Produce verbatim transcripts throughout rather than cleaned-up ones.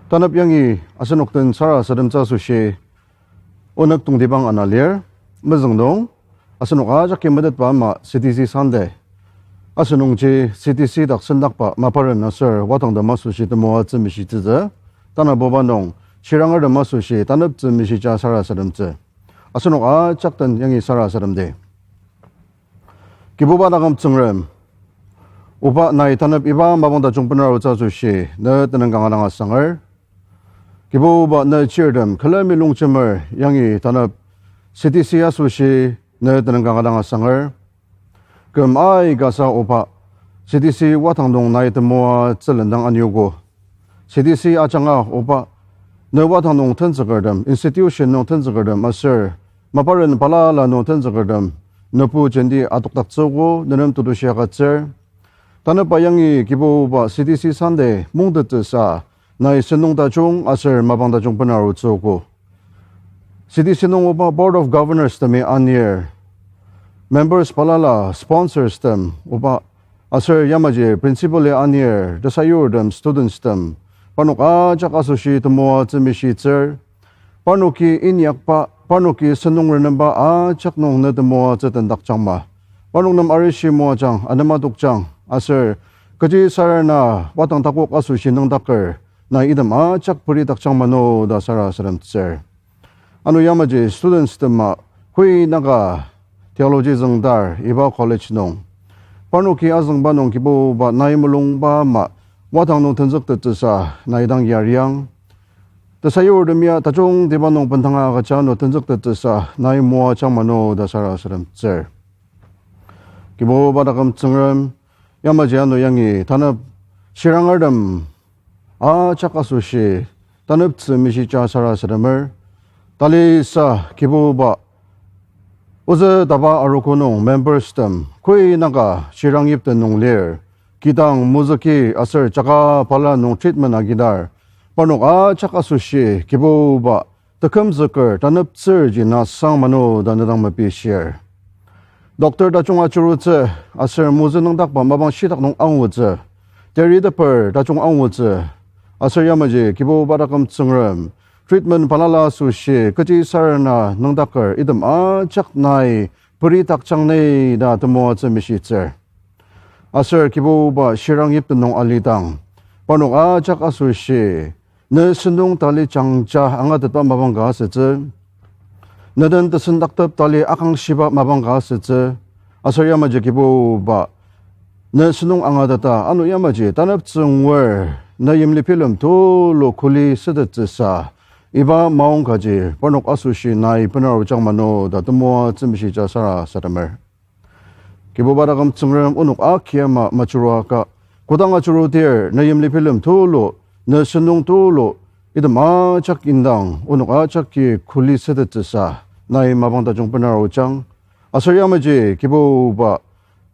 Tanep yangi asenok den sarasademtsü asoshi onük tongtibang ana lir. Mezüng nung, asenok ajaki metetba ama C D C Sunday. Asenungji C D C dak sendakba maparen aser watangtem asoshi temoatsü mishitsütsü. Tanabuba nung, shirangertem asoshi taneptsü mishija sarasademtsü. Asenok ajak den yangi sarasademdi. Kibuba taküm Tsüngrem, oba nai tanep iba mapang tajung bener arutsü asoshi ne tenüng kanga dang asanger. Kibuba ne chirtem külemi longjemer yangi tanep C D C asoshi ne tenüng kanga dang asanger. Küm aika sa oba, C D C watang nung nai temoatsü lendang aniogo. C D C ajanga oba, ne watang nung tenzükertem, institution nung tenzükertem aser maparen balala nung tenzükertem, nebu jenti adokdaktsüogo, nenem tetushi agütsür. Tanepba yangi Kibuba C D C Sunday mungtettsüsa, nai sentong tajung aser mapang tajung bener arutsüogo. C D C nung oba Board of Governors temi anir, members balala sponsors tem oba, aser yamaji principal-i anir tesayurtem, students tem, parnok ajak asoshi temoatsü mishitsür. Parnoki inyakba, parnoki sentong renemba ajak nung ne temoatsü tendakjangma. Parnok nem arishi moajang, anema tokjang, aser kechi sarena watang takok asoshi nüngdaker, nai item ajak peridakjangma no ta sarasademtsür. Ano yamaji students tema Koinaka Theology züngdar iba college nung, parnoki azüngba nung Kibuba nai mulungba ama watang nung tenzüktettsüsa nai dang yariang. Tesayurtem ya tajungtiba nung bendanga agüja ano tenzüktettsüsa nai moajangma no ta sarasademtsür. Kibuba taküm Tsüngrem, yamaji ano yangi tanep shirangertem ajak asoshi taneptsü mishija sarasademer. Talisa Kibuba, ozü taba arogo nung members tem Koinaka shirang yipten nung lir, kidang mozüki aser jaka bala nung treatment agidar, parnok ajak asoshi Kibuba tekümzüker taneptsürji na sang mano ta ne dang mepishir. Doctor tajung ajurutsü, aser mozü nüngdakba mapang shitak nung angutsü, teriteper tajung angutsü, aser yamaji Kibuba taküm Tsüngrem, treatment balala asoshi kechi sarena nüngdaker item ajak nai peridakjang ni ta temoatsü mishitsür. Aser Kibuba shirang yipten nung alidang, parnok ajak asoshi ne sentong tali jangja angatetba mapang ka asütsü, ne den tesendaktep tali akangshiba mapang ka asütsü, aser yamaji Kibuba ne sentong angateta ano yamaji taneptsünger ne yimli bilem tulu kuli sütettsüsa, iba maong kaji parnok asoshi nai bener arutsüang mano ta temoatsü mishija sarasademer. Kibuba taküm Tsüngrem, onok aki ama majurua ka, kodang ajurudir ne yimli bilem tulu, ne sentong tulu, item ajak indang onok ajaki kuli sütettsüsa nai mapang tajung bener arutsüang. Aser yamaji Kibuba,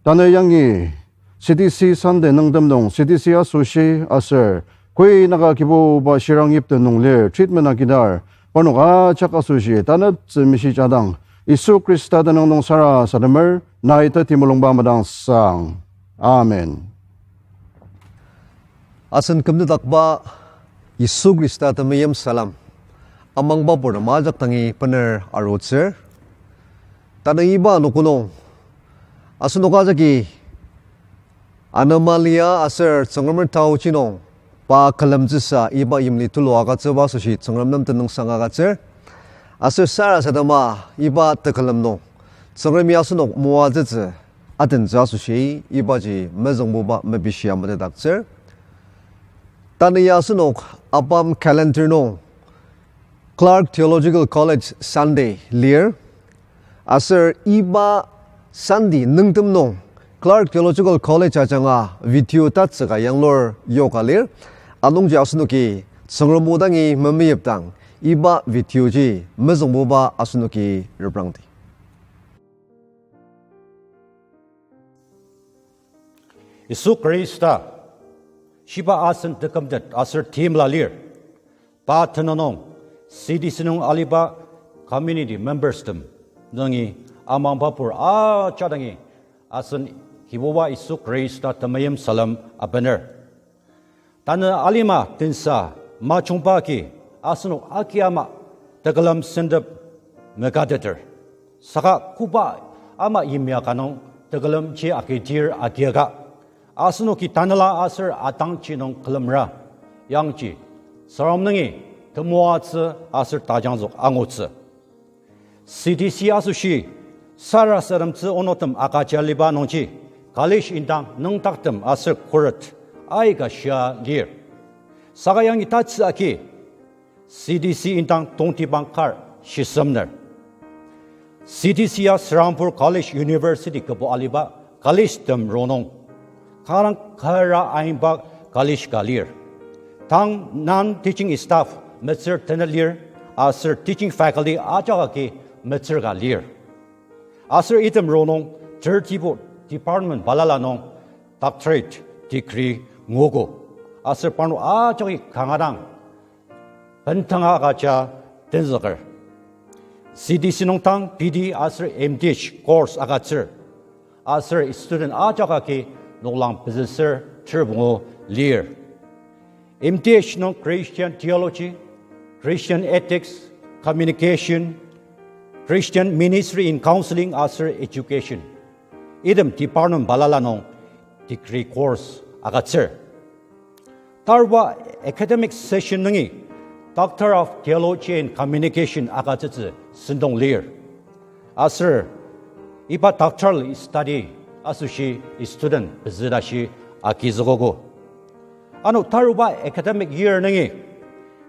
tanü yangi C D C Sunday nüngtem nung C D C asoshi aser Koinaka Kibuba shirang yipten nung lir treatment agidar, parnok ajak asoshi taneptsü mishijadang, Yisu Khrista tenüng nung sarasademer, nai ta temulungba madang sang. Amen. Asen kümtetdakba Yisu Khrista temeim salem amangba purtem ajak dangi bener arutsür. Tanü iba anogo nung asenok ajaki anomalia aser Tsüngremer taochi nung pa külemtsüsa iba yimli tulu agütsüba asoshi Tsüngrem nem tenüngsang agütsür. Aser sarasadema iba tekülem nung Tsüngremi asenok moatsütsü atentsü asoshi ibaji mezüngbuba mepishia metetdaktsür. Tanü ya asenok ABAM calendar nung Clark Theological College Sunday lir. Aser iba Sunday nüngtem nung Clark Theological College ajanga video tatsüka yanglur yoka lir. Anungji asenoki Tsüngrem o dangi memeyipdang iba video ji mezüngbuba asenoki reprangdi. Yisu Khrista, shiba asen tekümtet aser timla lir. Pa tenüng nung, C D C nung aliba community members tem, nungi amangba pur ajak dangi, asen Kibuba Yisu Khrista temeim salem abener. Tanü alima tensa Majungba agi asenok agi ama tekülem sentep megateter. Saka koba ama yimya ka nung tekülemji agidir agiaka, asenoki tanela aser atangji nung külemra yangji Tsüngrem nungi temoatsü aser tajangzük angutsü. C D C asoshi sarasademtsü onoktem agüja aliba nungji college indang nüngdaktem aser khuret aika shia lir. Saka yangi tatsü agi C D C indang tongtibang kar shisemner. C D C ya Serampore College University kübok aliba college tem rongnung kanga kara aimba college ka lir. Tang non-teaching staff metsür tenet lir, aser teaching faculty ajak agi metsür ka lir. Aser item rongnung thirty-bo department balala nung doctorate degree nguogo. Aser parnok ajaki kanga dang bendanga agüja tenzüker. C D C nung tang B D aser M Th course agütsür. Aser student ajak agi noklang pezüser ter pungu lir. M Th nung Christian Theology, Christian Ethics, Communication, Christian Ministry in Counseling aser Education. Item department balala nung degree course agütsür. Taruba academic session nungi Doctor of Theology and Communication agütsütsü sentong lir. Aser iba doctoral study asoshi student pezü tashi agizükogo. Ano taruba academic year nungi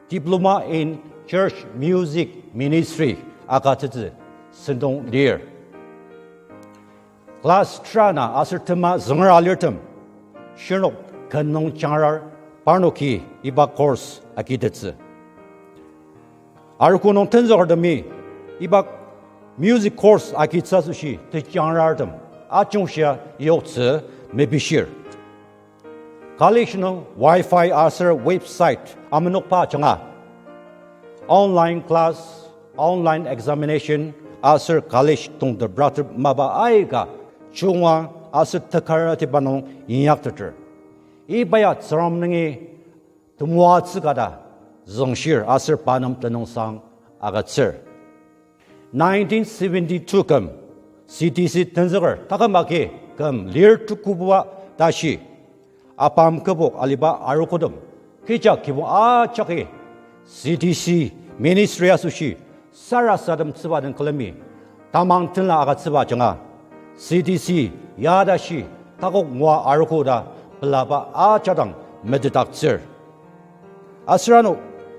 Diploma in Church Music Ministry agütsütsü sentong lir. Class tera na aser tema zünger alirtem, shirnok ken nung jangraer parnoki iba course agitettsü. Arogo nung tenzükertemi iba music course agitsü asoshi tejangraertem ajungshia yoktsü mepishir. College nung Wi-Fi aser website amenokba ajanga online class, online examination aser college tongtep ratep mapa aika chunga aser tekaratiba nung inyakteter. Iba ya Tsüngrem nungi temoatsü ka ta züngshir aser pa nem tenüngsang agütsür. Nineteen seventy-two küm C D C tenzüker taküm agi küm lir tukuba tashi apam kübok aliba arogotem kecha kibong ajaki C D C ministry asoshi sarasademtsüba den külemi tamang tenla agütsüba ajanga C D C ya tashi takok ngua arogo ta pelaba ajadang metetdaktsür. Aser ano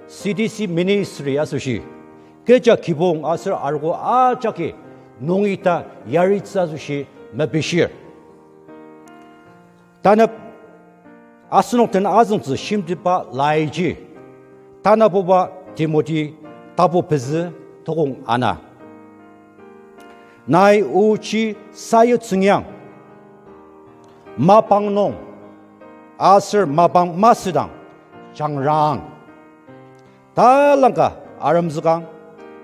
C D C ministry asoshi kecha kibong aser arogo ajaki nungi ta yaritsü asoshi mepishir. Tanep asenok den azüngtsü shimtiba laiji, tanabuba Timoti tapu pezü tokong ana. Nai ochi sayutsüngyang, mapang nung aser mapang masüdang jangrang. Talangka aremzükang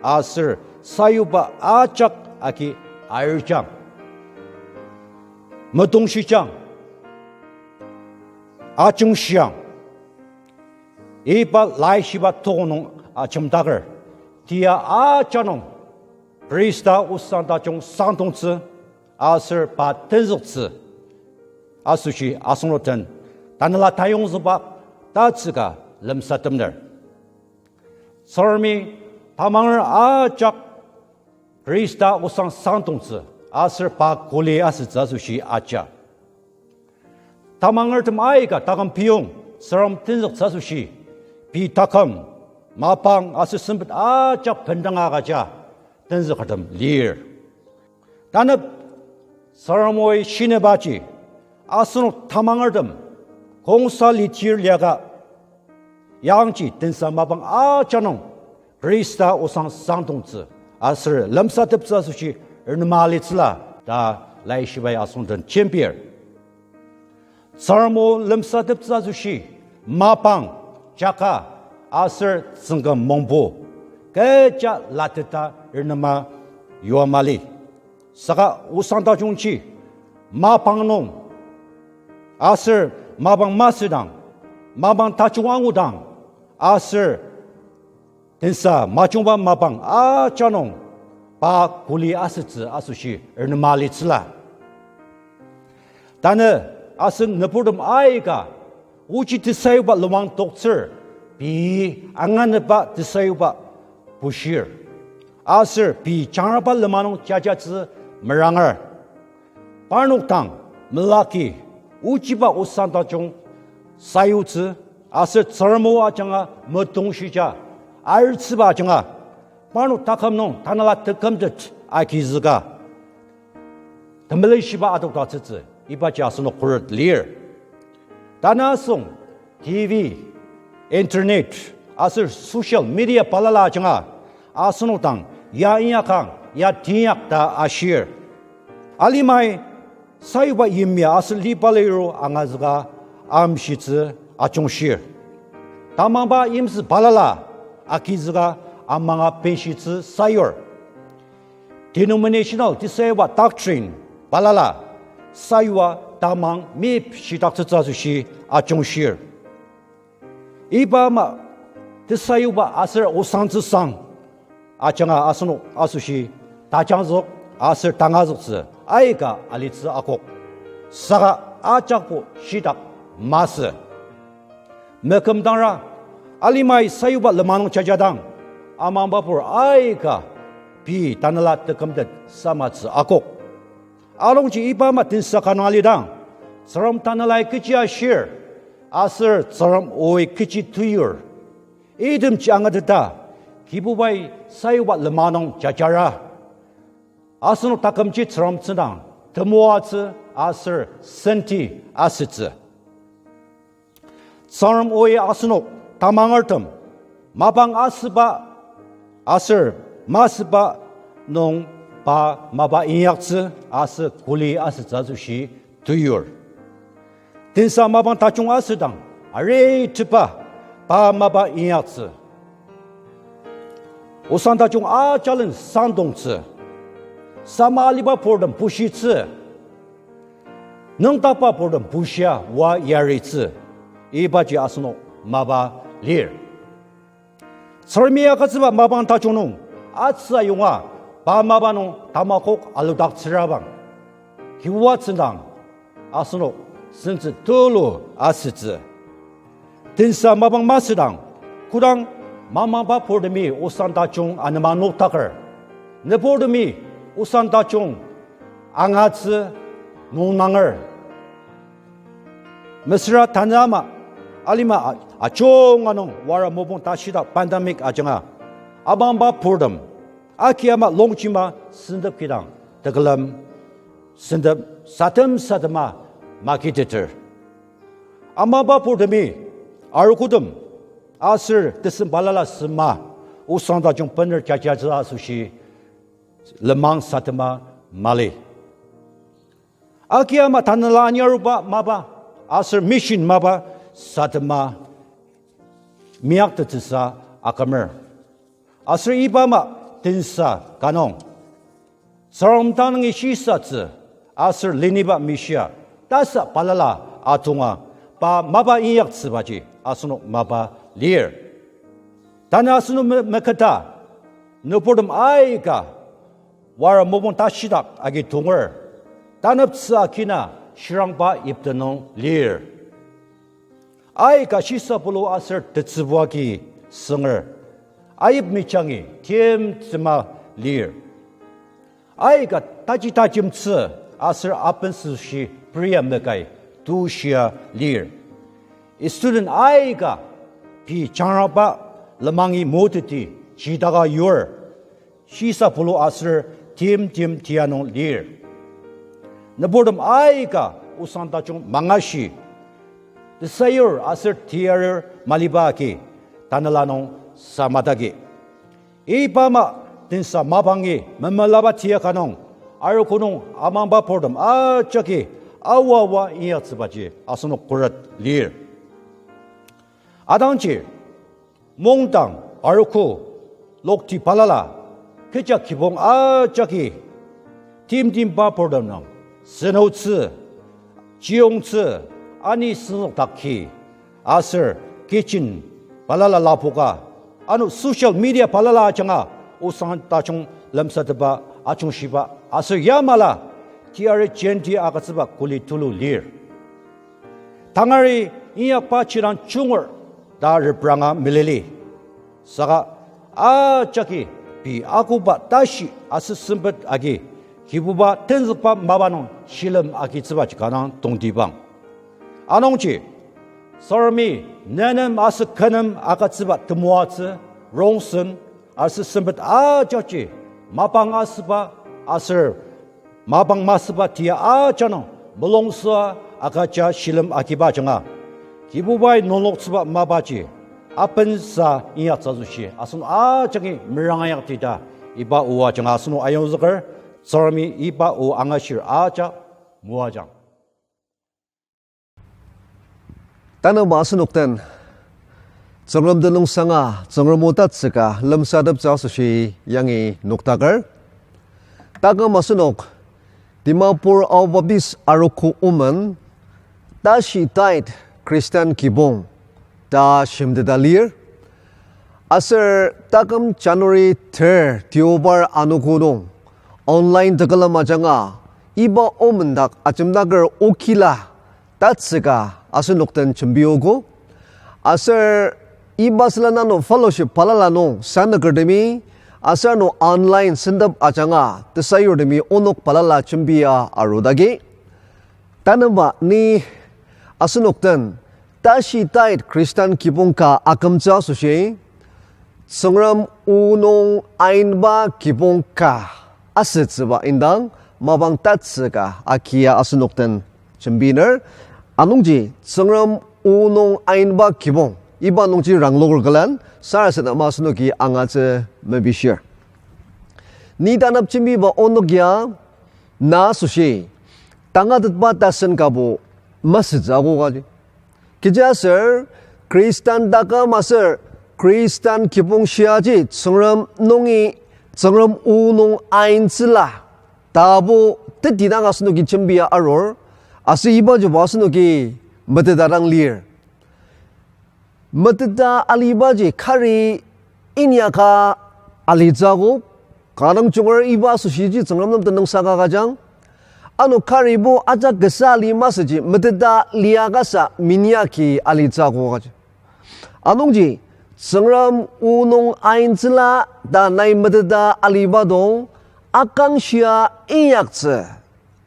aser sayuba ajak agi airjang, metongshijang, ajungshiang. Iba laishiba tokong nung ajemdaker, tia aja nung Khrista osang tajung sangdongtsü aser pa tenzüktsü asoshi asenok den tanela tayongzüba tatsüka lemsatemner. Tsüngremi tamanger ajak Khrista osang sangdongtsü aser pa kuli asütsü asoshi aja. Tamangertem aika taküm piyong Tsüngrem tenzüktsü asoshi, pei taküm, mapang aser sempet ajak bendanga agüja tenzükertem lir. Tanep Tsüngremi shinebaji asenok tamangertem kongsa litir liaka yangji tensa mapang aja nung Khrista osang sangdongtsü aser lemsateptsü asoshi renema alitsüla ta laishibai asenok den jembir. Tsüngrem o lemsateptsü asoshi mapang, jaka aser tsüngküm mongbo kecha lateta renema yua mali. Saka osang tajungji mapang nung aser mapang masüdang, mapang tajung angudang Aser tensa majungba mapang ajak nung pa kuli asütsü asoshi renema litsüla. Tanü asen nüburtem aika ochi tesayuba lenmang toktsür, pei anganüba tesayuba bushir. Aser pei jangraba lenmang nung jajatsü meranger. Parnok dang melaki ochiba osang tajung sayutsü, aser Tsüngrem o ajanga metongshija aritsüba ajanga parnok taküm nung tanela tekümtet agizüka temelenshiba adokdaktsütsü ibaji asenok khuret lir. Tanü asüng T V, internet, aser social media balala ajanga asenok dang ya inyakang, ya tinyak ta ashir. Alimai sayuba yimya aser liba liro angazüka amshitsü ajungshir. Tamangba yimsü balala agizüka amanga benshitsü sayur. Denominational tesayuba doctrine balala sayua tamang mip shidaktsütsü asoshi ajungshir. Iba ama tesayuba aser osangtsüsang ajanga asenok asoshi tajangzük aser tangazüktsü aika alitsü akok. Saka ajakbo shitak masü. Mekümdangra, alimai sayuba lenmang nung jajadang, amangbapur aika pei tanela tekümtet samatsü akok. Anungji iba ama tensa ka nung alidang, Tsüngrem tanelai kechi ashir, aser Tsüngrem oi kechi tuyur, itemji angateta, Kibubai sayuba lenmang nung jajara asenok takümji Tsüngrem tsüngdang temoatsü aser senti asütsü. Tsüngrem oi asenok tamangertem mapang asüba aser masüba nung pa mapa inyaktsü aser kuli asütsü asoshi tuyur. Tensa mapang tajung asüdang, aritepa pa mapa inyaktsü. Osang tajung ajalen sangdongtsü. Sama aliba purtem bushitsü. Nüngdakba purtem bushia oa yaritsü. Ibaji asenok mapa lir. Tsüngremi agütsüba mapang tajung nung atsü ayonga pa mapa nung tamakok aludaktsürabang, Kibuba tsüngdang asenok sentsü tulu asütsü. Tensa mapang masüdang, kodang mamangba purtemi osang tajung anema noktaker, nüburtemi osang tajung angatsü nungnanger. Mesüra tanü ama, alima a-, ajunga nung wara mopung tashidak pandemic ajanga, amangba purtem aki ama longjima sentep kidang tekülem sentep sadem sadema makiteter. Amangba purtemi arogotem aser tesem balala sema osang tajung bener jajatsü asoshi lenmang sadema mali. Aki ama tanela ani aruba mapa aser mission mapa sadema meyaktettsüsa akümer. Aser iba ama tensa ka nung, Tsüngrem tanüngi shisatsü aser leniba mishia tasa balala atonga pa mapa inyaktsübaji asenok mapa lir. Tanü asenok me-, meketa, nüburtem aika wara mopung tashidak agi tonger, taneptsü akina shirangba yipte nung lir. Aika shisa pulu aser tetsübu agi sünger, ayip mejangi timtema lir. Aika taji tajemtsü aser apensüshi peria mekai tushia lir. Student aika pei jangraba lemangi moteti chidaka yur, shisa pulu aser timtem tia nung lir. Nüburtem aika osang tajung mangashi, tesayur aser tiarir maliba agi tanela nung samadagi. Iba ama tensa mapangi memelaba tia ka nung, arogo nung amangba purtem ajaki aoaoa inyaktsübaji asenok khuret lir. Atangji, mungdang, arogo, lokti balala, kecha kibong ajaki timtemba purtem nung senotsü, chiyongtsü, ani senzükdaki, aser kitchen balala lapoka, ano social media balala ajanga, osang tajung lemsatepa, ajungshiba, aser yamala, tiyari jenti agütsüba kuli tulu lir. Tangari inyakba chidang junger ta repranga meleli. Saka ajaki pei akoba tashi aser sempet agi, Kibuba tenzükba mapa nung shilem agitsübaji kanga tongtibang. Anungji, Tsüngremi nenem aser kü nem agütsüba temoatsü, rongsen, aser sempet ajakji, mapang asüba, aser mapang masüba tia ajak nung mulungsüa agüja shilem agiba ajanga, Kibubai nungloktsüba mapaji apensa inyaktsü asoshi asen ajaki meranga inyakdi ta iba o ajanga asenok ayongzüker. Tsüngremi iba o angashir ajak moajang. Tanüba asenok den Tsüngrem tenüngsanga, Tsüngrem o tatsüka lemsateptsü asoshi yangi noktaker. Taküm asenok Dimapur Ao Baptist Arogo Omen tashi tait Christian kibong ta shimteta lir. Aser taküm January ter Deobar anogo nung online tekülem ajanga iba omen dak ajemdaker okila tatsüka asenok den jembiogo. Aser iba sülen ano fellowship balala nung sanakertemi, aser ano online sentep ajanga tesayurtemi onok balala jembia arudagi. Tanüba ni asenok den tashi tait Christian kibong ka akümtsü asoshi, Tsüngrem o nung ainba kibong ka asütsüba indang mapang tatsüka agia asenok den jembiner. Anungji Tsüngrem o nung ainba kibong iba nungji rangloker külen sarasadema asenoki angatsü mepishir. Ni tanap jembiba onok ya na asoshi tangatetba tasen kabo masütsü akokaji. Kechiaser Khristan taküm aser Khristan kibong shiaji Tsüngrem nungi, Tsüngrem o nung aintsüla tabo tetidang asenoki jembia arur, aser ibajibo asenoki meteta dang lir. Meteta alibaji kari inyaka alitsü akok, kanga junger iba asoshiji Tsüngrem nem tenüngsaka agüjang. Ano karibo ajak kasa ali masüji meteta liakasa minyaki alitsü akok agüja. Anungji, Tsüngrem o nung aintsüla ta nai meteta aliba dong, akangshia inyaktsü.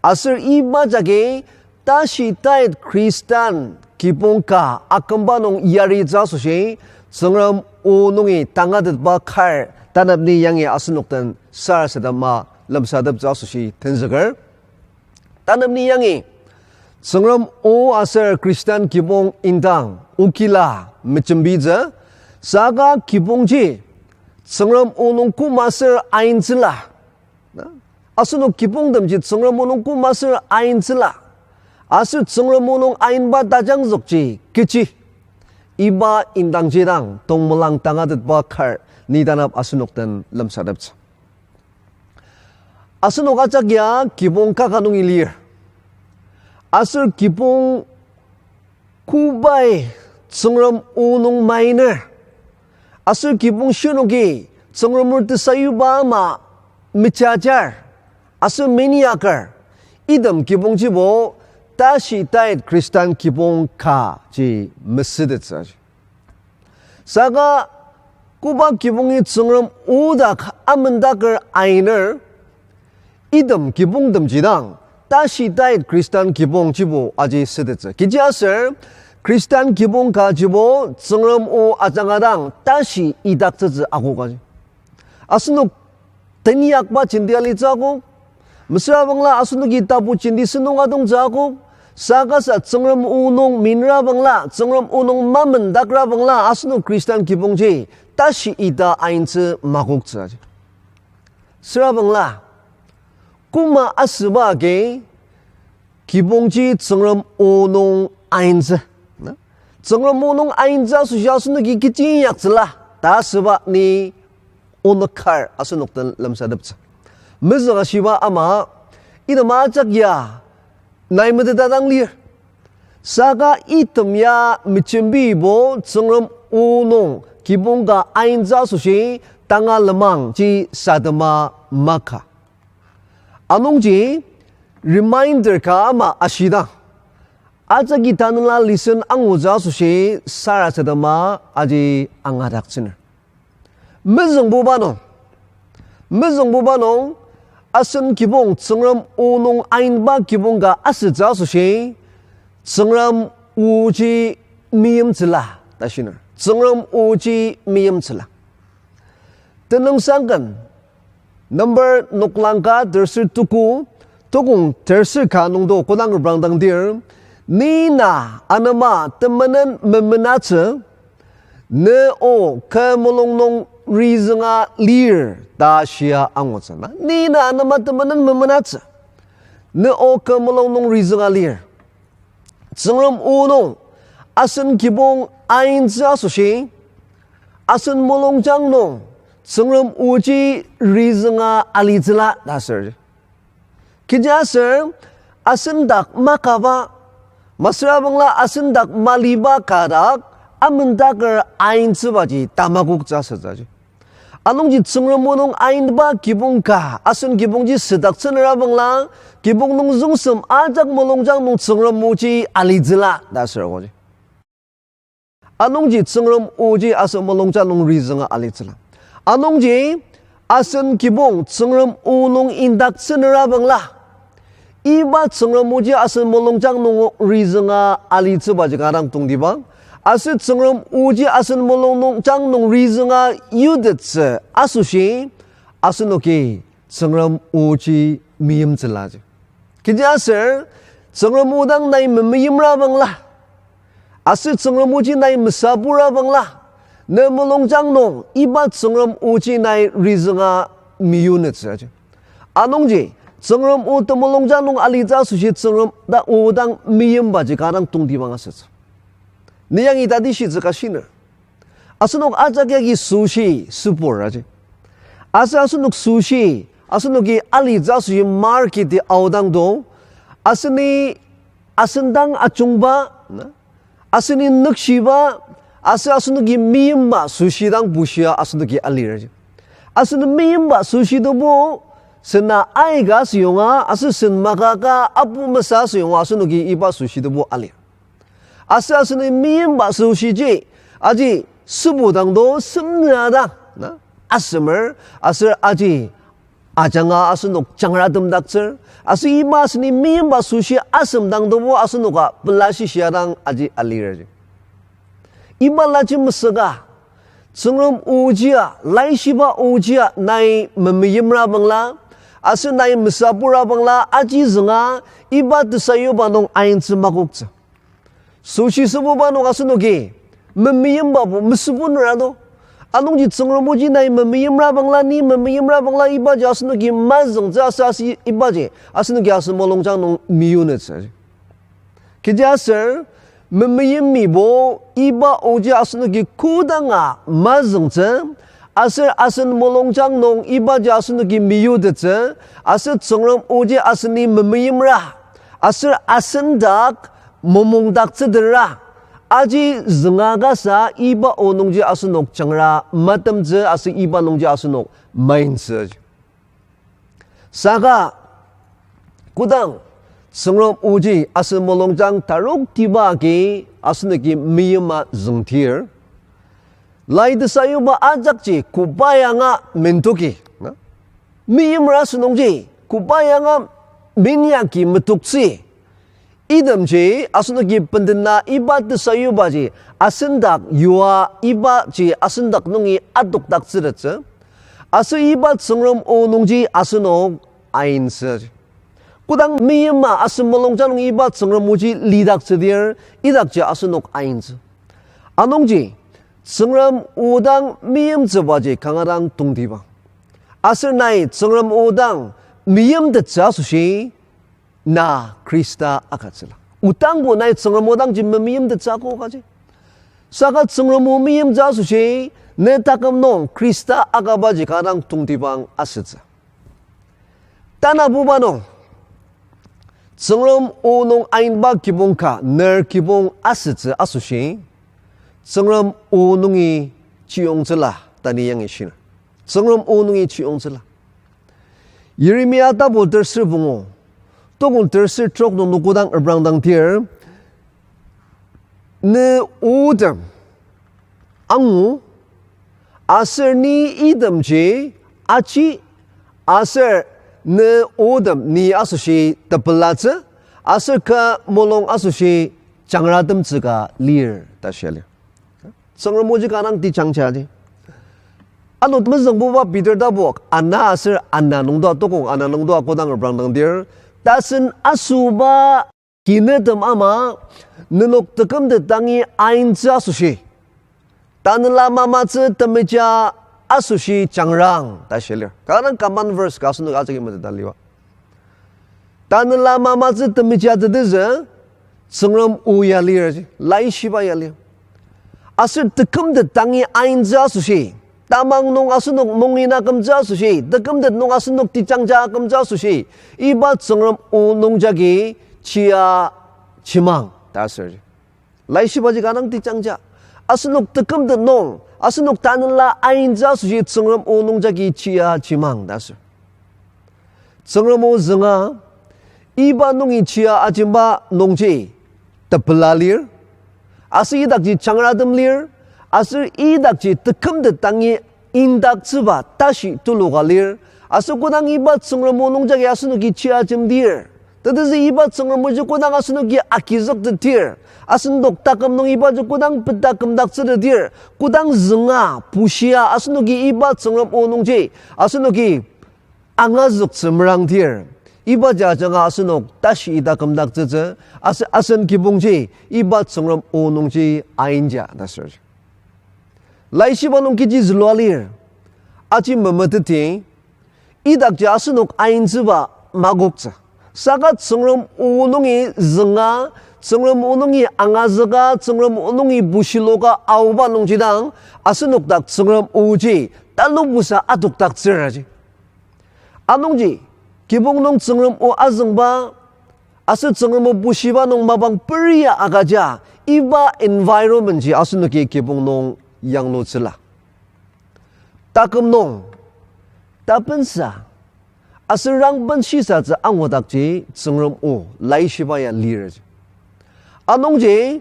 Aser iba jagi tashi tait Khristan kibong ka akümba nung yaritsü asoshi, Tsüngrem o nungi tangatetba kar tanep ni yangi asenok den sarasadema lemsateptsü asoshi tenzüker. Tanep ni yangi, Tsüngrem o aser Khristan kibong indang okila mejembitsü, saka kibongji Tsüngrem o nung koma aser aintsüla. Na? Asenok kibongtemji Tsüngrem o nung koma aser aintsüla. Aser Tsüngrem o nung ainba tajangzükji kechi. Iba indangji dang tongmelang tangatetba kar ni tanap asenok den lemsateptsü. Asenok ajak ya kibong kaka nungi lir. Aser kibong kobai Tsüngrem o nung mainer. Aser kibong shinoki Tsüngrem o tesayuba ama mejajar. Aser meniaker. Item kibongjibo tashi tait Khristan kibong kaji mesütettsü. Saka koba kibongi Tsüngrem o dak amendaker ainer, item kibongtemji dang tashi tait Khristan kibongjibo aji sütettsü. Kechiaser Khristan kibong kajibo Tsüngrem o ajanga dang tashi idaktsütsü akokaji. Asenok teniakba jenti alitsü akok, mesüra bangla asenoki tapu jenti sentong atongtsü akok, saka sa Tsüngrem o nung minra bangla, Tsüngrem o nung mamendakra bangla asenok Khristan kibongji tashi ita aintsü makoktsü aji. Süra bangla, koma asüba agi kibongji Tsüngrem o nung aintsü. Na? Tsüngrem o nung aintsü asoshi asenoki kechi inyaktsüla ta asüba ni onok kar asenok den lemsateptsü. Mezüng ashiba ama, item ajak ya nai meteta dang lir. Saka item ya mejembibo Tsüngrem o nung kibong ka aintsü asoshi tanga lenmangji sadema maka. Anungji reminder ka ama ashidang, ajaki tanela lesson angutsü asoshi sarasadema aji angadaktsüner. Mezüngbuba nung, mezüngbuba nung, asen kibong Tsüngrem o nung ainba kibong ka asütsü asoshi, Tsüngrem oji meimtsüla ta shiner. Tsüngrem oji meimtsüla. Tenüngsang ken, number noklang ka terser tuku, tukong terser ka nungdo kodang reprangdangdir, ni na anema temenen memenatsü, ne o kü mulung nung rizünga lir ta shia angutsü na. Ni na anema temenen memenatsü, ne o kü mulung nung rizünga lir. Tsüngrem o nung asen kibong aintsü asoshi, asen mulungjang nung Tsüngrem oji rizünga alitsüla ta aser. Kechiaser asen dak makaba, masürabangla asen dak maliba ka dak amendaker aintsübaji tamakoktsü asütsüji. Anungji Tsüngrem o nung ainba kibong ka asen kibongji südaktsünerabangla, kibong nung züngsem ajak mulungjang nung Tsüngrem oji alitsüla ta aser oji. Anungji Tsüngrem oji asen mulungjang nung rizünga alitsüla. Anungji asen kibong Tsüngrem o nung indaktsünerabangla, iba Tsüngrem oji asen mulungjang nung rizünga alitsübaji kanga dang tongtibang. Aser Tsüngrem oji asen mulungjang nung rizünga yutettsü asoshi, asenoki Tsüngrem oji meimtsülaji. Kechiaser Tsüngrem o dang nai memeimrabangla, aser Tsüngrem oji nai mesapurabangla, ne mulungjang nung iba Tsüngrem oji nai rizünga meyunetsü aji. Anungji Tsüngrem o temulungjang nung alitsü asoshi Tsüngrem da o dang meimbaji kanga dang tongtibang asütsü. Ni yangi tati shitsü ka shiner. Asenok ajak yagi süshi sübur aji. Aser asenok süshi, asenoki alitsü asoshi marketi aodang do, aseni asen dang ajungba, na, aseni nükshiba, aser asenoki meimba süshi dang bushia asenoki alir aji. Asen meimba süshi tobo, sena aika asüyonga, aser sen maka ka apu mesa asüyonga, asenoki iba süshi tobo alir. Aser aseni meimba süshiji, aji sübu dang do semnüa dang, na, asemer, aser aji ajanga asenok jangratemdaktsür, aser iba aseni meimba süshi asem dang dobo asenoka pela shishia dang aji alir aji. Iba laji mesüka, Tsüngrem ojia, laishiba ojia nai memeimrabangla, aser nai mesapurabangla, aji zünga, iba tesayuba nung aintsü makoktsü. Süshi sübuba nung asenoki memeimbabo mesübunera do. Anungji Tsüngrem oji nai memeimrabangla, ni memeimrabangla ibaji asenoki mazüngtsü aser, aser ibaji asenoki asen mulungjang nung meyunetsü. Kechiaser, memeimibo iba oji asenoki kodanga mazüngtsü, aser asen mulungjang nung ibaji asenoki meyutettsü, aser Tsüngrem oji aseni memeimra, aser asen dak momongdaktsütera, aji zünga kasa iba o nungji asenok jangra matemtsü aser iba nungji asenok maintsü. Saka, kodang Tsüngrem oji asen mulungjang taroktiba agi asenoki meima züngdir, lai tesayuba ajakji koba yanga mentoki, na? Meimra asünungji koba yanga meinyaki metoktsü. Itemji asenoki bendena iba tesayubaji asendak yua ibaji asendak nungi adokdaktsütettsü. Aser iba Tsüngrem o nungji asenok aintsü. Kodang meima asen mulungjang nung iba Tsüngrem oji lidaktsüdir, idakji asenok aintsü. Anungji, Tsüngrem o dang meimtsübaji kanga dang tongtibang. Aser nai Tsüngrem o dang meimtettsü asoshi, na Khrista akatsüla. Otangbo nai Tsüngrem o dangji memeimtettsü akokaji. Saka Tsüngrem o meimtsü asoshi, ne taküm nung Khrista akabaji kanga dang tongtibang asütsü. Tanabuba nung, Tsüngrem o nung ainba kibong ka ner kibong asütsü asoshi, Tsüngrem o nungi chiyongtsüla ta ni yangi shiner. Tsüngrem o nungi chiyongtsüla. Yeremia tapu terser pungu, tokong terser trok nung kodang reprangdang dir, ne otem angu, aser ni itemji aji, aser ne otem ni asoshi tepelatsü, aser kü mulung asoshi jangratemtsü ka lir ta shia lir. Tsüngrem oji kanga dang tejangjaji. Ano mezüngbuba Peter tapu ana aser ana nungdua, tokong ana nungdua kodang reprangdang dir, tasen asüba kinütem ama, nenok tekümtet dangi aintsü asoshi, tanela mamatsü temeja asoshi jangrang ta shia lir. Kanga dang common verse ka asenok ajaki meteta liba. Tanela mamatsü temeja tetezü, Tsüngrem o ya lir, Laishiba ya lir. Aser tekümtet dangi aintsü asoshi, tamang nung asenok mungina kümtsü asoshi, tekümtet nung asenok tejangja kümtsü asoshi, iba Tsüngrem o nungjagi chia jimang ta asür. Laishibaji kanga dang tejangja. Asenok tekümtet nung, asenok tanela aintsü asoshi Tsüngrem o nungjagi chia jimang ta asür. Tsüngrem o zünga, iba nungi chia ajemba nungji tepela lir, aser idakji jangratem lir, aser idakji tekümtet dangi indaktsüba tashi tuluka lir, aser kodang iba Tsüngrem o nungjagi asenoki chia ajemdir, tetezü iba Tsüngrem oji kodang asenoki agizüktetdir, asenok taküm nung ibaji kodang peta kümdaktsütetdir, kodang zünga, bushia asenoki iba Tsüngrem o nungji asenoki angazüktsü merangdir, ibaji ajanga asenok tashi ita kümdaktsütsü, aser asen kibongji iba Tsüngrem o nungji ainja ta asür. Laishiba nung kechi zülua lir, aji memeteti, idakji asenok aintsüba makoktsü. Saka Tsüngrem o nungi zünga, Tsüngrem o nungi angazüka, Tsüngrem o nungi bushiloka aoba nungji dang, asenok dak Tsüngrem oji talubusa adokdaktsür aji. Anungji, kibong nung Tsüngrem o azüngba, aser Tsüngrem o bushiba nung mapang peria agüja, iba environment ji asenoki kibong nung yanglutsüla. Taküm nung, tapensa, aser rangben shisatsü angudakji Tsüngrem o, Laishiba ya lir. Anungji,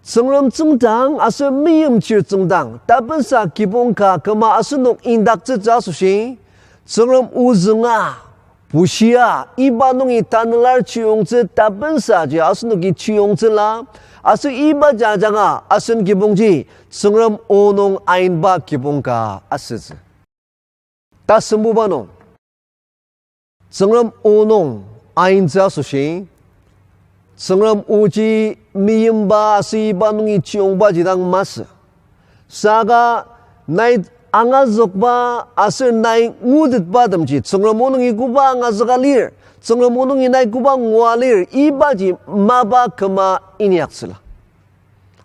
Tsüngrem tsüngdang aser meimchir tsüngdang, tapensa kibong ka küma asenok indaktsütsü asoshi, Tsüngrem o zünga, bushia, iba nungi tanelar chiyongtsü tapensaji asenoki chiyongtsüla, aser iba jajanga asen kibongji Tsüngrem o nung ainba kibong ka asütsü. Tasembuba nung, Tsüngrem o nung aintsü asoshi, Tsüngrem oji meimba aser iba nungi chiyongbaji dang masü. Saka nai angazükba aser nai ngutetbatemji, Tsüngrem o nungi koba angazüka lir, Tsüngrem o nungi nai koba ngua lir, ibaji mapa küma inyaktsüla.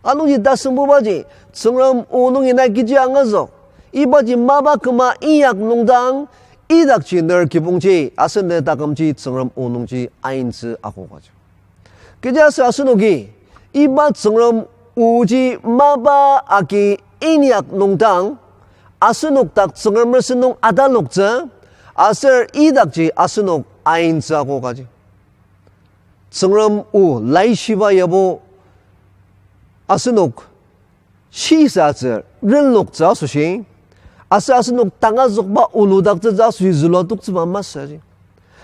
Anungji tasembubaji, Tsüngrem o nungi nai kechi angazük, ibaji mapa küma inyak nungdang, idakji ner kibongji aser ne takümji Tsüngrem o nungji aintsü akokaji. Kechiaser asenoki, iba Tsüngrem oji mapa agi inyak nungdang, asenok dak Tsüngrem mersen nung ataloktsü, aser idakji asenok aintsü akokaji. Tsüngrem o Laishiba yabo asenok shisatsü renloktsü asoshi, aser asenok tangazükba oludaktsütsü asoshi zülua toktsüba masü aji.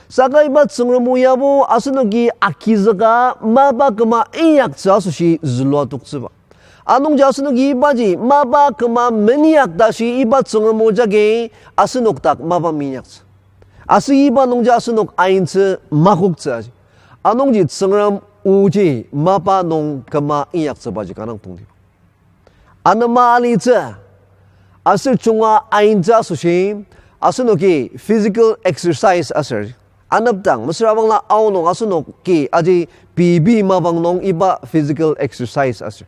Saka iba Tsüngrem o yabo asenoki agizüka mapa küma inyaktsü asoshi zülua toktsüba. Anungji asenoki ibaji mapa küma meinyak tashi iba Tsüngrem o jagi asenok dak mapa meinyaktsü. Aser iba nungji asenok aintsü makoktsü aji. Anungji Tsüngrem oji mapa nung küma inyaktsübaji kanga dang tongtiba. Anema alitsü, aser junga aintsü asoshi, asenoki physical exercise aser, anepdang mesüra bangla aonung asenoki aji pei pei mapang nung iba physical exercise aser.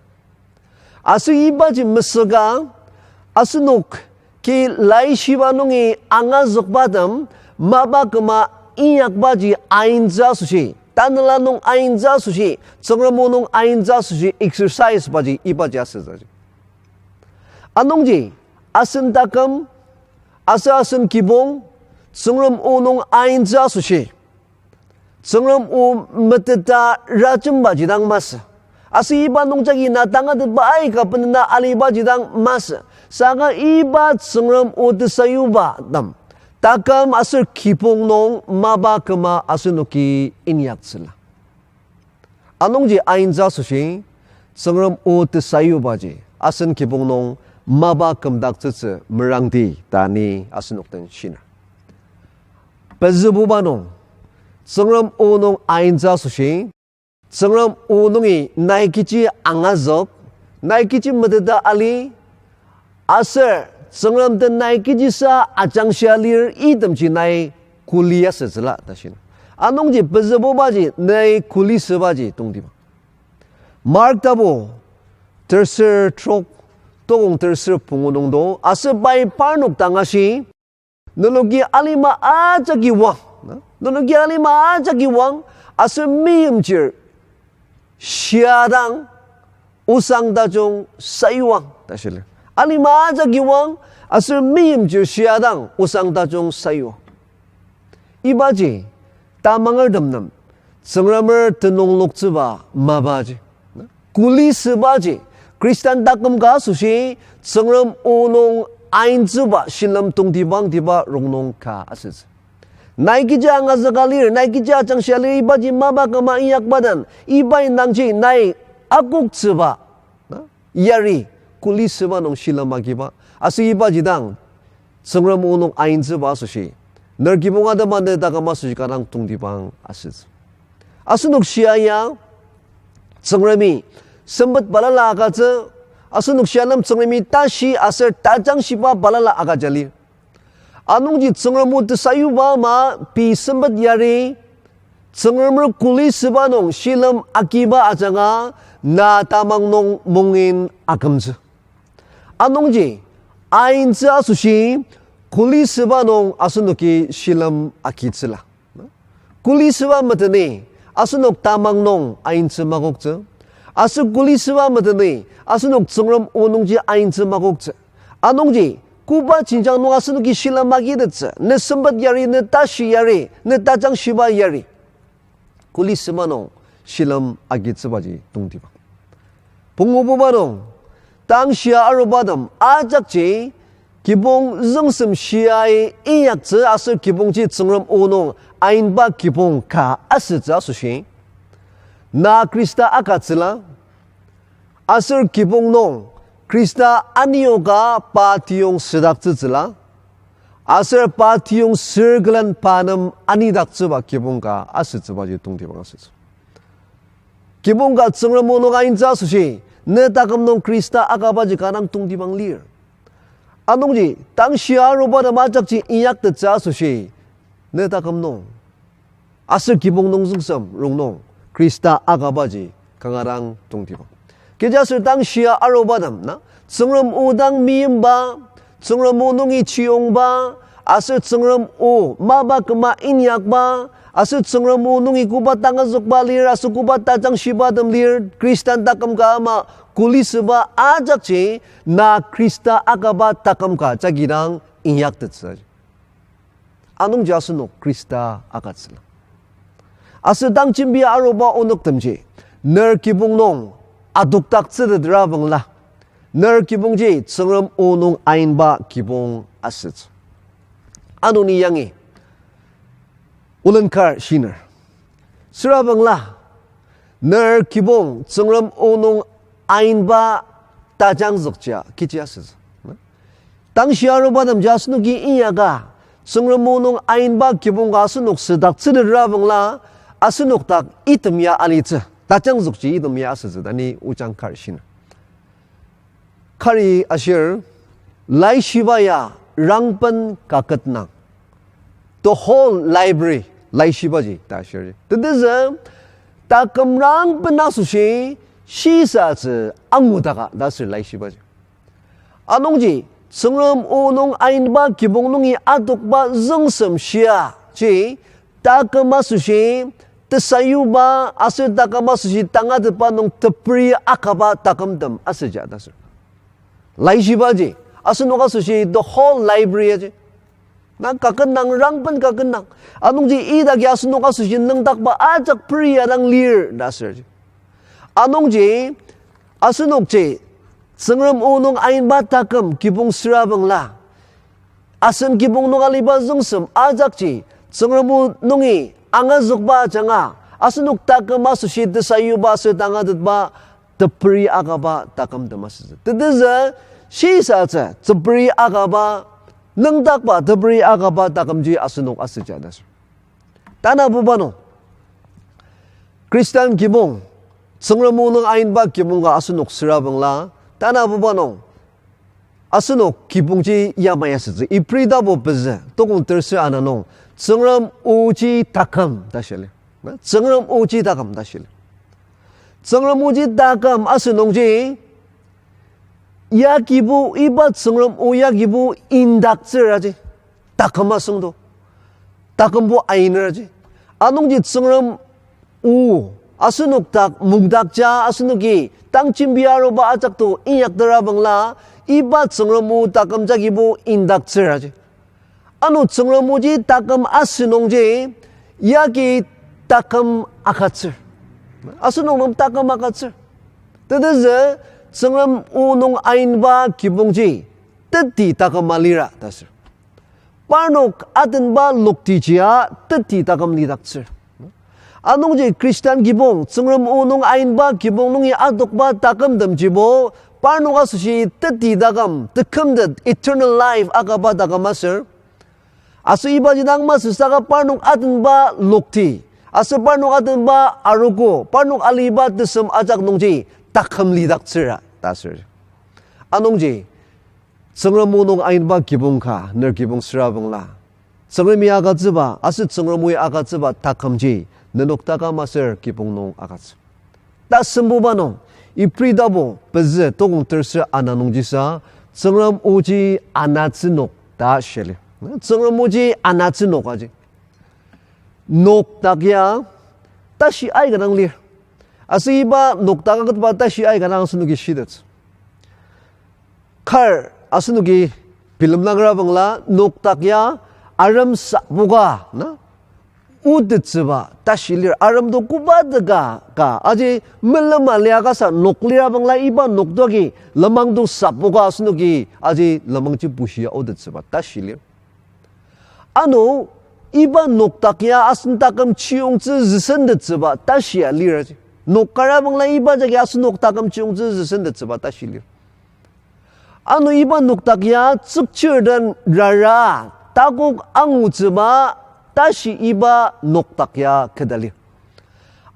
Aser ibaji mesüka, asenoki Laishiba nungi angazükbatem mapa küma inyakbaji aintsü asoshi, Tanela nung aintsü asoshi, Tsüngrem o nung aintsü asoshi exercise baji ibaji asütsüji. Anungji, asen taküm, aser asen kibong, Tsüngrem o nung aintsü asoshi, Tsüngrem o meteta rajembaji dang masü. Aser iba nungjagi na tangatetba aika benena alibaji dang masü. Saka iba Tsüngrem o tesayuba tem, taküm aser kibong nung mapa küma asenoki inyaktsüla. Anungji aintsü asoshi, Tsüngrem o tesayubaji asen kibong nung mapa kümdaktsütsü merangdi ta ni asenok den shiner. Pezübuba nung, Tsüngrem o nung aintsü asoshi, Tsüngrem o nungi nai kechi angazük, nai kechi meteta ali, aser Tsüngrem den nai kechisa ajangshia lir itemji nai kuli asütsüla ta shiner. Anungji pezübubaji nai kuli sübaji tongtibang. Mark tapu terser trok, tokong terser pungu nungdo, aser pai parnok dang ashi, nenoki alima ajaki wang, na? Nenoki alima ajaki wang, aser meimchir shiadang osang tajung sayuang ta shili. Alima ajaki wang, aser meimchir shiadang osang tajung sayuang. Ibaji, tamangertem nem, Tsüngremer tenüng loktsüba mapaji, kuli sübaji, Khristan taküm ka asoshi, Tsüngrem o nung aintsüba shilem tongtibangtiba rongnung ka asütsü. Nai kechi angazüka lir, nai kechi ajangshia lir, ibaji mapa küma inyakba den, iba indangji nai akoktsüba, na? Yari, kuli süba nung shilem agiba. Aser ibaji dang, Tsüngrem o nung aintsüba asoshi, ner kibong atema ne taküm asoshi kanga dang tongtibang asütsü. Asenok shia ya, Tsüngremi sempet balala agütsü, asenok shia nem Tsüngremi tashi aser tajangshiba balala agüja lir. Anungji Tsüngrem o tesayuba ama pei sempet yari, Tsüngremer kuli süba nung shilem agiba ajanga na tamang nung mungin akümtsü. Anungji, aintsü asoshi, kuli süba nung asenoki shilem agitsüla. Kuli süba meteni, asenok tamang nung aintsü makoktsü. Aser kuli süba meteni, asenok Tsüngrem o nungji aintsü makoktsü. Anungji, koba jenjang nung asenoki shilem agitettsü, ne sempet yari, ne tashi yari, ne tajangshiba yari, kuli süba nung shilem agitsübaji tongtibang. Pungububa nung, tang shia arubatem ajakji, kibong züngsem shiai inyaktsü aser kibongji Tsüngrem o nung ainba kibong ka asütsü asoshi, na Khrista agütsüla, aser kibong nung Khrista anioka pa tiyong südaktsütsüla, aser pa tiyong sür külen pa nem anidaktsüba kibong ka asütsübaji tongtibang asütsü. Kibong ka Tsüngrem o nung aintsü asoshi, ne taküm nung Khrista agübaji kanga dang tongtibang lir. Anungji, tang shia arubatem ajakji inyaktettsü asoshi, ne taküm nung aser kibong nung züngsem rongnung Khrista agübaji kanga dang tongtibang. Kechiaser tang shia arubatem na, Tsüngrem o dang meimba, Tsüngrem o nungi chiyongba, aser Tsüngrem o mapa küma inyakba, aser Tsüngrem o nungi koba tangazükba lir, aser koba tajangshibatem lir, Khristan taküm ka ama kuli süba ajakji, na Khrista agüba taküm ka jagi dang inyaktettsü. Anungji asenok Khrista agütsüla. Aser tang jembia aruba onüktemji, ner kibong nung adokdaktsütetra bangla, ner kibongji Tsüngrem o nung ainba kibong asütsü. Ano ni yangi olen kar shiner. Süra bangla, ner kibong Tsüngrem o nung ainba tajangzükjia kechi asütsü. Tang shia arubatemji asenoki inyaka, Tsüngrem o nung ainba kibong ka asenok südaktsütetra bangla, asenok dak item ya alitsü, tajangzükji item ya asütsü ta ni ojang kar shiner. Kari ashir, laishiba ya rangben kaketnang. The whole library, laishibaji ta ashir. Tetezü, taküm rangben asoshi, shisatsü angudaka ta asür laishibaji. Anungji, Tsüngrem o nung ainba kibong nungi adokba züngsem shia ji, taküm asoshi, tesayuba aser taküm asoshi tangatetba nung teperi akaba takümtem asüja ta sür. Laishibaji, asenok asoshi the whole library aji. Na kaket nang, rangben kaket nang. Anungji idaki asenok asoshi nüngdakba ajak peri adang lir ta sür ji. Anungji, asenokji, Tsüngrem o nung ainba taküm kibong süra bangla, asen kibong nung aliba züngsem ajakji, Tsüngrem o nungi angazükba ajanga, asenok taküm asoshi tesayuba aser tangatetba teperi akaba takümtem asütsü. Tetezü, shisatsü, teperi akaba, nüngdakba teperi akaba takümji asenok asüja ta sür. Tanabuba nung, Christian kibong, Tsüngrem o nung ainba kibong ka asenok süra bangla, tanabuba nung, asenok kibongji yamai asütsü. Ibri tapu pezü, tokong terser ana nung, Tsüngrem oji taküm ta shia lir. Na, Tsüngrem oji taküm ta shia lir. Tsüngrem oji taküm asünungji, yagibo, iba Tsüngrem o yagibo indaktsür aji. Taküm asüngdo. Takümbo ainer aji. Anungji Tsüngrem o asenok dak mungdakja asenoki tang jembi aruba ajak to inyaktera bangla, iba Tsüngrem o taküm jagibo indaktsür aji. Ano Tsüngrem oji taküm asünungji, yagi taküm agütsür. Asenok nem taküm agütsür. Tetezü Tsüngrem o nung ainba kibongji, teti taküm alira ta sür. Parnok atenba loktijia teti taküm lidaktsür. Anungji Christian kibong, Tsüngrem o nung ainba kibong nungi adokba takümtemjibo, parnok asoshi teti taküm, tekümtet eternal life akaba taküm aser. Aser ibaji dang masü saka parnok atenba lokti, aser parnok atenba arogo, parnok aliba tesem ajak nungji taküm lidaktsüra ta sür. Anungji, Tsüngrem o nung ainba kibong ka, ner kibong süra bangla, Tsüngremi agütsüba, aser Tsüngrem oi agütsüba takümji, nenok taküm aser kibong nung agütsü. Tasembuba nung, Ibri tapu pezü tokong terser ana nungjisa, Tsüngrem oji anatsü nok ta shia lir. Tsüngrem oji anatsü nok aji. Nok dak ya tashi aika dang lir. Aser iba nok dak agütba tashi aika dang asenoki shitettsü. Kar asenoki bilemdangra bangla nok dak ya arem sapoka na otettsüba tashi lir. Arem to koba teka ka aji melema liakasa nok lira bangla iba nok to agi lenmang to sapoka asenoki aji lenmangji bushia otettsüba tashi lir. Ano, iba nok dak ya asen taküm chiyongtsü züsentettsüba tashi ya lir aji. Nok kara bangla iba jagi asenok taküm chiyongtsü züsentettsüba tashi lir. Ano iba nok dak ya tsükchir den rara takok angutsüba tashi iba nok dak ya keta lir.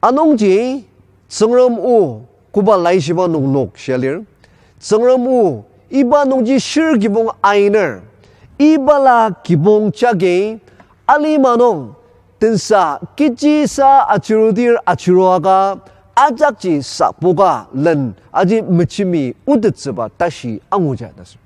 Anungji Tsüngrem o koba laishiba nung nok shia lir. Tsüngrem o iba nungji shir kibong ainer. Iba la kibong jagi alima nung tensa kechisa achirudir achiruaka ajakji sapoka len aji mechimi otettsüba tashi anguja ta sür.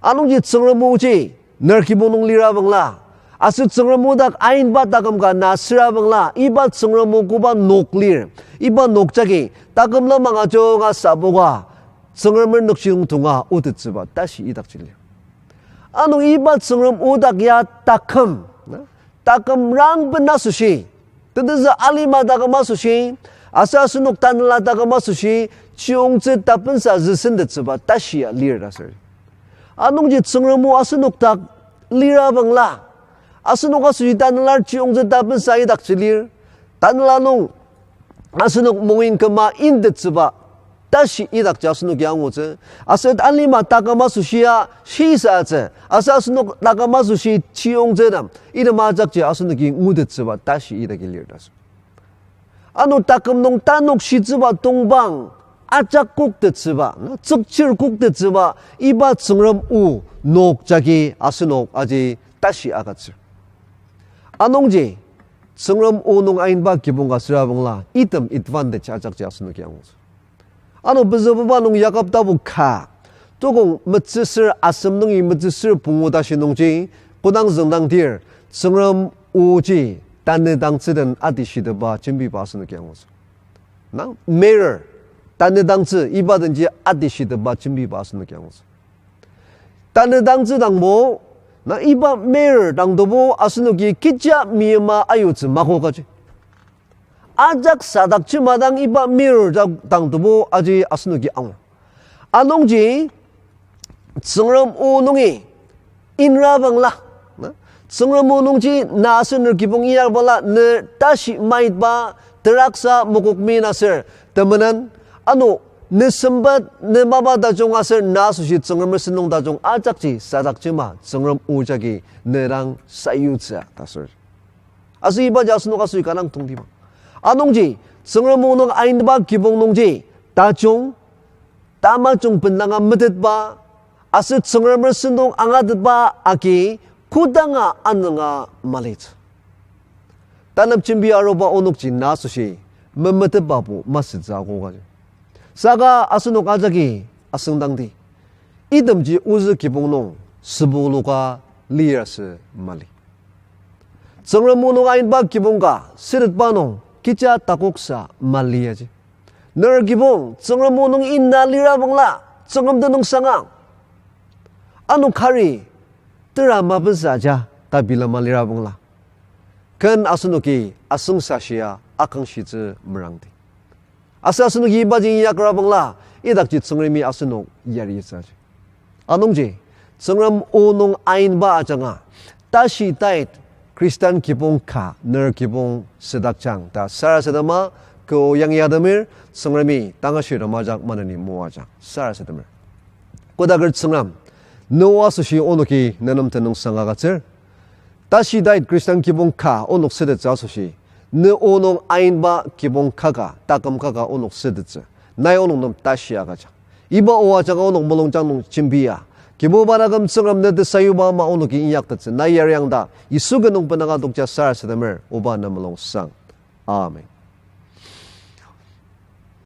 Anungji Tsüngrem oji ner kibong nung lira bangla, aser Tsüngrem o dak ainba taküm ka na süra bangla, iba Tsüngrem o koba nok lir, iba nok jagi taküm lenmang ajunga sapoka, Tsüngremer nükjidong tonga otettsüba tashi idakji lir. Ano iba Tsüngrem o dak ya taküm, na, taküm rangben asoshi, tetezü alima taküm asoshi, aser asenok tanela taküm asoshi, chiyongtsü tapensa züsentettsüba tashi ya lir ta sür. Anungji Tsüngrem o asenok dak lira bangla, asenok asoshi tanelar chiyongtsü tapensa idakji lir. Tanela nung asenok mongin küma intettsüba tashi idakji asenoki angutsü. Aser alima taküm asoshia shisatsü, aser asenok taküm asoshi chiyongtsü dang, item ajakji asenoki ngutettsüba tashi idaki lir ta sür. Ano taküm nung tanok shitsüba tongpang, ajak koktettsüba, na, tsükchir koktettsüba, iba Tsüngrem o nok jagi asenok aji tashi agütsür. Anungji, Tsüngrem o nung ainba kibong ka süra bangla, item advantage ajakji asenoki angutsü. Ano pezübuba nung Yakob tapu ka, tokong metsüsür asem nungi metsüsür pungu tashi nungji, kodang züngdangdir, Tsüngrem oji tanü dangtsü den atishitepba jembiba asenoki angutsü. Na, mirror, tanü dangtsü iba denji atishitepba jembiba asenoki angutsü. Tanü dangtsü dangbo, na iba mirror dangtobo asenoki kecha meyima ayutsü makokaji. Ajak sadakjema dang iba mirror dang, dangtobo aji asenoki angur. Anungji, Tsüngrem o nungi inra bangla, na, Tsüngrem o nungji na aser ner kibong inyar bangla, ne tashi maitba, teraksa mokokmi na aser temenen, ano, ne sempet, ne mapa tajung aser na asoshi Tsüngremer sentong tajung ajakji sadakjema Tsüngrem o jagi ne dang sayutsü ta aser. Aser ibaji asenok asoshi kanga tongtibang. Anungji, Tsüngrem o nung ainba kibong nungji, tajung, tamajung bendanga metetba, aser Tsüngremer sentong angatetba agi kodanga anünga malitsü. Tanep jembi aruba onokji na asoshi memetetbabo masütsü akokaji. Saka asenok ajaki asüngdangdi, itemji ozü kibong nung sübuluka lir asü mali. Tsüngrem o nung ainba kibong ka sütetba nung kecha takoksa mali aji. Ner kibong Tsüngrem o nung ina lira bangla, Tsüngrem tenüng sangang, ano kari tera mapensa aja ta bilema lira bangla, ken asenoki asüngsashia akangshitsü merangdi. Aser asenoki ibaji inyakra bangla, idakji Tsüngremi asenok yaritsü aji. Anungji, Tsüngrem o nung ainba ajanga, tashi tait Khristan kibong ka ner kibong südakjang ta sarasadema, kü yangi atemir, Tsüngremi tangashir tem ajak maneni moajang sarasademer. Kodaker Tsüngrem, ne o asoshi onoki nenem tenüngsang agütsür. Tashi tait Khristan kibong ka onok sütettsü asoshi, ne o nung ainba kibong kaka, taküm kaka onok sütettsü, nai onok nem tashi agüjang. Iba o ajanga onok mulungjang nung jembia, Kibuba taküm Tsüngrem ne tesayuba ama onoki inyaktettsü nai yariang ta, Yisu kü nung benanga tokja sarasademer, oba ne mulungsang. Amen.